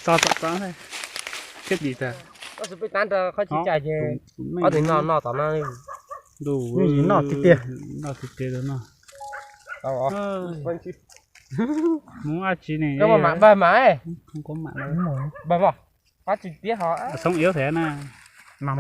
Txog tom txog thiab dim tas. Ob tug no noj tom no. Noj tiag tiag no. Hmoob dab tsi ne? Koj mam npawg mas. Koj mam npawg mas. Dab tsi tiag ho. Xoob Iab thiab na. Mas